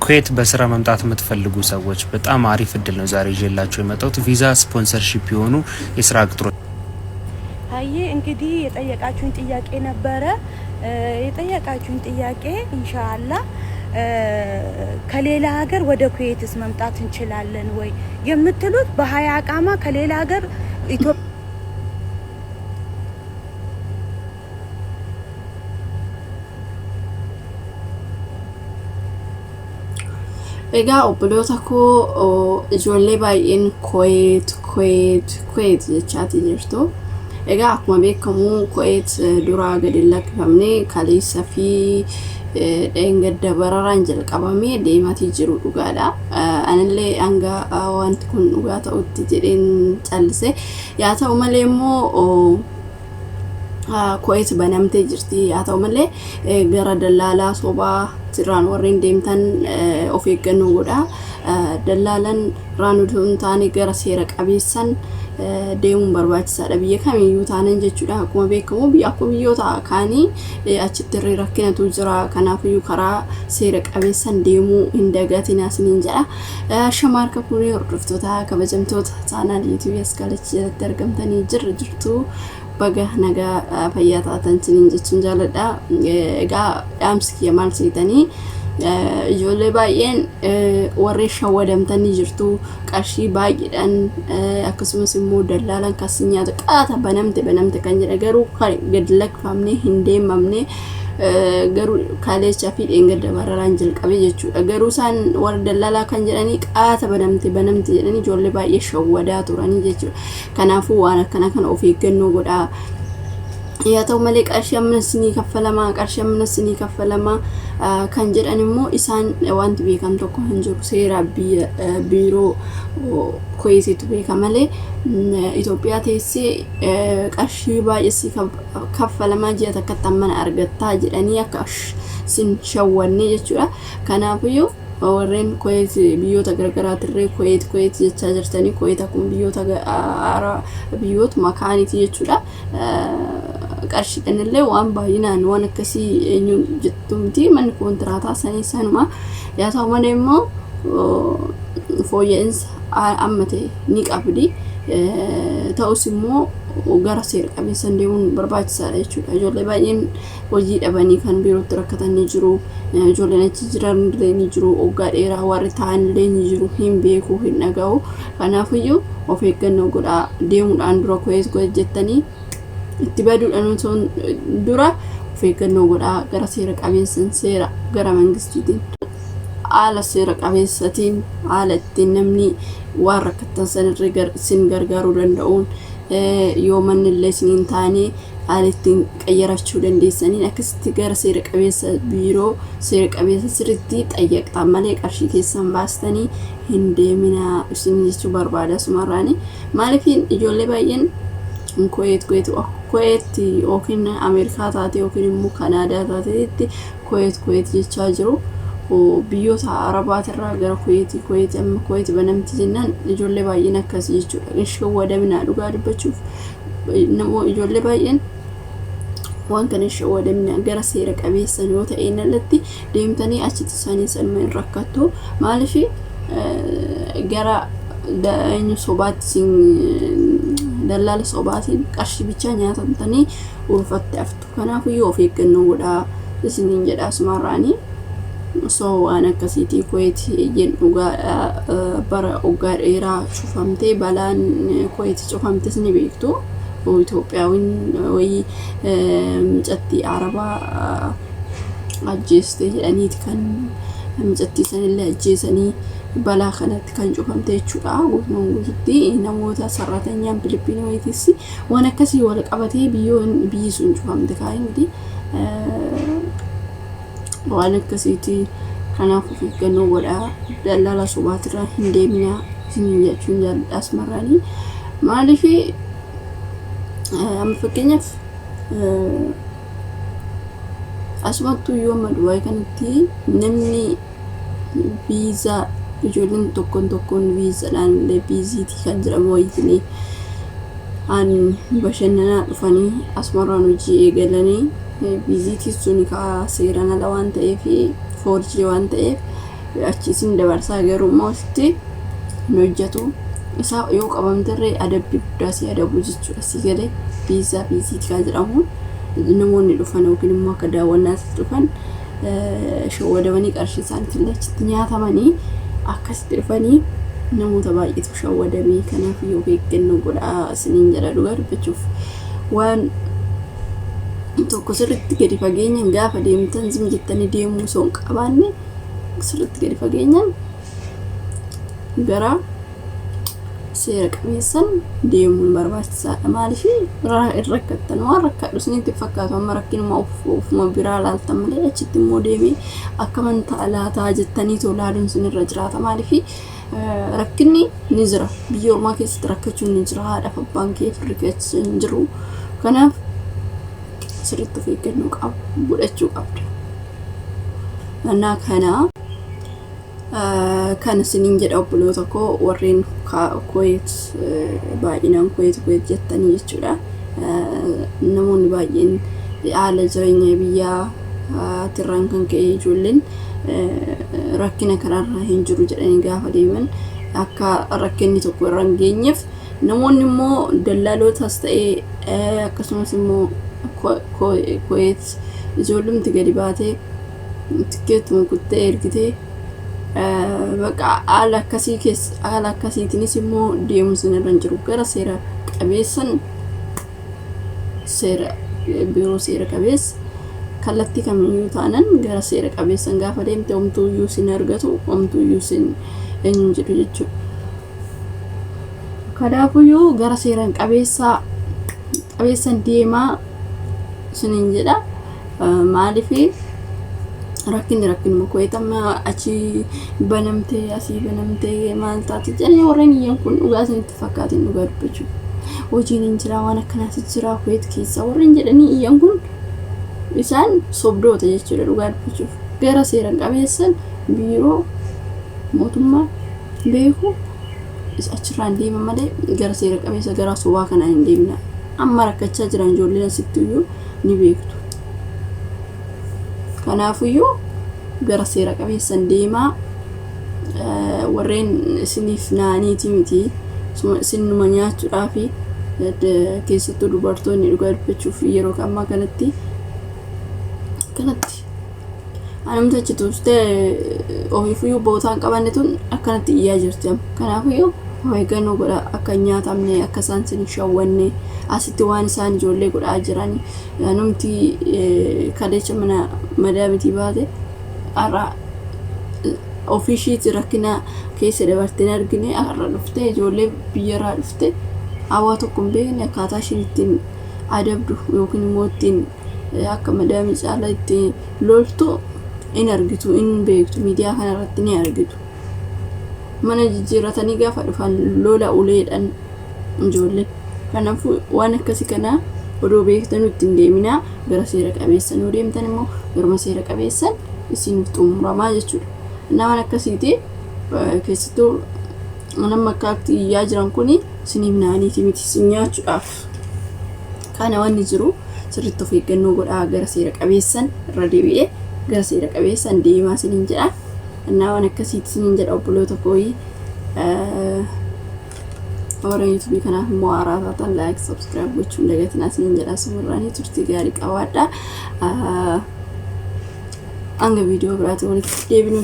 ኩዌት በስራ መምጣት የምትፈልጉ ሰዎች በጣም አሪፍ እድል ነው ዛሬ ይዤላችሁ የመጣሁት። ቪዛ sponsorship የሆኑ የስራ ቅጥሮች Hayyee, እንግዲህ የጠየቃችሁኝ ጥያቄ ነበረ። የጠየቃችሁኝ ጥያቄ ኢንሻአላህ ከሌላ ሀገር ወደ ኩዌትስ መምጣት እንችላለን ወይ የምትሉት፣ በ20 አቃማ ከሌላ ሀገር ኢትዮጵያ Egaa obboloota koo, ijoollee baay'een Kuweet, Kuweet, Kuweet jechaatii jirtu. Egaa akkuma beekamu Kuweet duraa gadi hin lakkifamne, kaleessa fi dheengadda bararaan jalqabamee deematii jiru dhugaadha. Anillee hanga wanti kun dhugaa ta'utti jedheen callise. Yaa ta'u malee immoo Kuweet banamtee jirti. Haa ta'u malee gara dallaalaa sobaa irraan warreen deemtan of eeggannoo godhaa. Dallaalan irraan otoo hin taane gara seera qabeessan deemuun barbaachisaadha. Biyya kamiyyuu taanan jechuudha. Akkuma beekamu biyya akkuma biyyoota kaanii achitti irree rakkinatu jira. Kanaafiyyuu karaa seera qabeessan deemuu hin dagatinaa isiniin jedha. Shamaarka kunii hordoftoota kabajamtoota channel YouTube Askaalachi jalatti argamtanii jirra jirtu, baga nagaa fayyaa taatan isiniin jechuun jaaladha. Egaa dhaamsi kiyya maal seetanii? Ijoollee baay'een warreen shawwadamtanii jirtu qarshii baay'eedhaan, akkasumas immoo dallaalan kas nyaata qaata banamte banamte kan jedha, garuu gadi lakkifamne hin deemamne, garuu kaleechaa fi dheengadda bararaan jalqabe jechuudha. Garuu isaan warra dallaalaa kan jedhanii qaata banamte banamte jedhanii ijoollee baay'ee shawwadaa turanii jechuudha. Kanaafuu waan akkana kana of eeggannoo godhaa. Yaa ta'u malee qarshii amma isinii kaffalamaa, qarshii amma isinii kaffalamaa kan jedhan immoo isaan wanti beekan tokko hin jiru. Seera biyya biiroo Kuweetitu beeka malee Itoophiyaa teessee qarshii baay'ee si kaffalamaa, ji'a takkatti ammana argattaa jedhanii akka sin shawwanne jechuudha. Kanaafiyyuu warreen Kuweet biyyoota garaagaraatirree Kuweet Kuweet jechaa jirtanii, Kuweet akkuma biyyoota biyyootuma kaaniiti jechuudha. Qarshiidhaan illee waan baay'inaan waan akkasii eenyu jettu miti, manni koontiraataa sanii sanuma. Yaa ta'u malee immoo fooyya'insa amma ta'e ni qabdi. Ta'us immoo gara seera qabeessan deemuun barbaachisaadha jechuudha. Ijoollee baay'een hojii dhabanii kan biirootti rakkatan ni jiru. Ijoolleen achi jiran illee ni jiru. Waggaa dheeraa warri ta'an illee ni jiru. Hin beeku, hin dhaga'u. Kanaafiyyuu of eeggannoo godhaa, deemuudhaan dura Kuweet Kuweet jettanii itti baduudhaan osoo dura of eeggannoo godhaa, gara seera qabeessan, seera gara mangistiitiin, haala seera qabeessatiin, haala ittiin namni waan rakkattan sanirra isin gargaaruu danda'uun, yoo manni illee isiniin taane haala ittiin qayyarachuu dandeessaniin, akkasitti gara seera qabeessa, biiroo seera qabeessa sirriitti xayyaqxan malee qarshii keessan baastanii hin deeminaa isin jechuu barbaada asumarraani. Maaliif ijoollee baay'een Kuweet Kuweet Kuweet yookiin Ameerikaa taate yookiin immoo Kanaadaa taateetti Kuweet Kuweet jechaa jiru. Biyyoota Arabaatirraa gara Kuweetii, Kuweet amma Kuweet banamti jennaan ijoollee baay'een akkas jechuudha. Hin shawwadaminaa, dhugaa dubbachuuf ijoollee baay'een waan kana hin shawwadaminaa. Gara seera qabeessan yoo ta'een alatti deemtanii achitti isaanii sanuma hin rakkattu. Maaliif gara eenyu sobaatti isin dallaala sobaatiin qarshii bichaa nyaatamtanii ulfatte haftu. Kanaafiyyuu of eeggannoo godhaa isiniin jedha asumarraanii. So waan akkasiitii Kuweet eeyyeen dhugaadha, bara waggaa dheeraa cufamtee, balaan Kuweet cufamtes ni beektu. Itoophiyaawin wayii mucattii Arabaa ajjeeste jedhaniiti kan mucattii sanillee ajjeesanii balaa kanatti kan cufamte jechuudha. Guutumaan guututti namoota sarratanyaan Filipiinii wayiitis waan akkasii wal qabatee biyyoon biyyi sun cufamte kaa'inti waan akkasiiti. Kanaaf of eeggannoo godhaa, daldala sobaatirraa hin deeminaa isiniin jechuun jaalladha asumarraanii. Maaliif amma fakkeenyaaf asumattuu yoo amma Dubaay kanatti namni viizaa, ijoolleen tokkoon tokkoon viizaadhaan illee visit kan jedhamu wayiitiin an bashannanaa dhufanii asumarraan hojii eegalanii, visit sun kaa seeraan ala waan ta'eef, forge waan ta'eef Achi isin dabarsaa garuu immoo asitti hin hojjetu. Isaa yoo qabamterree adabbii guddaa si adabu jechuudha. Si galee viizaa visit kan jedhamu namoonni dhufan yookiin immoo akka daawwannaatti dhufan shawwadamanii qarshii isaaniitti illee achitti nyaatamanii akkasitti dhufanii namoota baay'eetu shawwadamee. Kanaaf yoo eeggannoo godhaa isiniin jedha. Dhugaa dubbachuuf waan tokko sirriitti gadi fageenyaan gaafa deemtan zim jettanii deemuu osoo hin qabaanne, sirriitti gadi fageenyaan gara seera qabeessan deemuun barbaachisaadha. Maaliif hin rakkattan? Waan rakkadhu isinitti fakkaatu amma rakkinuma ofuma biraa laaltan malee, achitti immoo deemee akkaman ta'a laataa jettanii too laaluun isinirra jiraata. Maaliif rakkinni ni jira, biyya ormaa keessatti rakkachuun ni jira, haadhaaf abbaan kee firri keessa hin jiru. Kanaaf sirriitti of eeggannoo qabu godhachuu qabda. Mannaa kana kan isiniin jedha, obboloota koo warreen Kuweet, baay'inaan Kuweet Kuweet jettanii jechuudha. Namoonni baay'een haala jireenya biyyaa tirraan kan ka'e ijoolleen rakkina karaarra hin jiru jedhanii gaafa deeman, akka rakkinni tokko irra hin geenyeef namoonni immoo dallaalootas ta'ee akkasumas immoo Kuweet ijoollumti gadi baatee tikkeettuma kuttee ergitee bakka haala akkasii keessa, haala akkasiitiinis immoo deemuu isin irra hin jiru. Gara seera qabeessan, seera biiroo seera qabeessa, kallattii kamiyyuu taanan gara seera qabeessan gaafa deemte homtuuyyuu sin argatu, homtuuyyuu sin hin jedhu jechuudha. Kanaafuyyuu gara seeran qabeessaa qabeessan deemaa isiniin jedha. Maaliif rakkinni rakkinuma Kuweet amma achi banamtee asii banamtee maal taate jedhanii warreen iyyan kun dhugaa isinitti fakkaatiin. Dhugaa dubbachuu hojiin hin jira, waan akkanaas jira Kuweet keessa warreen jedhanii iyyan kun isaan sobdoota jechuudha. Dhugaa dubbachuuf gara seeran qabeessan biiroo mootummaa beeku achirraan deema malee gara seera qabeessa gara sobaa kanaan hin deemna. Amma rakkachaa jiran ijoolleen asitti iyyuu ni beektu. Kanaafuyyuu gara seera qabeessan deemaa. Warreen isiniif naaniiti miti, isinuma nyaachuudhaafi. Keessattuu dubartoonni, dhugaa dubbachuuf yeroo ammaa kanatti anamti achi tuustee ofiifuyyuu bootaan qabanne tun akkanatti iyyaa jirti amma. Kanaafuyyuu of eeggannoo godha, akka hin nyaatamne, akka isaan sin shawwanne. Asitti waan isaan ijoollee godhaa jiran, namti kaleecha mana madaamitii baate har'a ofii ishiiti rakkina keessa dabartee hin argine, har'a dhuftee ijoollee biyyarraa dhufte hawaa tokko hin beekne akkaataa ishiin ittiin adabdu yookiin immoo ittiin akka madaamii caalaa ittiin loltu in argitu, in beektu, miidiyaa kanarratti ni argitu. Mana jijjiirratanii gaafa dhufan lola uleedhaan ijoolleen. Kanaafuu waan akkasii kana odoo beektanuu ittiin deeminaa. Gara seera qabeessan yoo deemtan immoo garuma seera qabeessan isiniif xumuramaa jechuudha. Innaa waan akkasiiti. Keessattuu nama akkaatti iyyaa jiran kuni isiniif naaniiti miti, isin nyaachuudhaaf. Kana wanni jiru sirriitti of eeggannoo godhaa, gara seera qabeessan irra deebi'ee gara seera qabeessan deemaa isiniin jedha. Innaa waan akkasiiti isiniin jedha, obboloota kooyi. Warra YouTubeii kanaaf immoo haaraa taatan like, subscribe gochuun dagatinaa isiniin jedha. Sumarraanii turtii gaarii qabaadha. Hanga viidiyoo biraatiin walitti deebinu.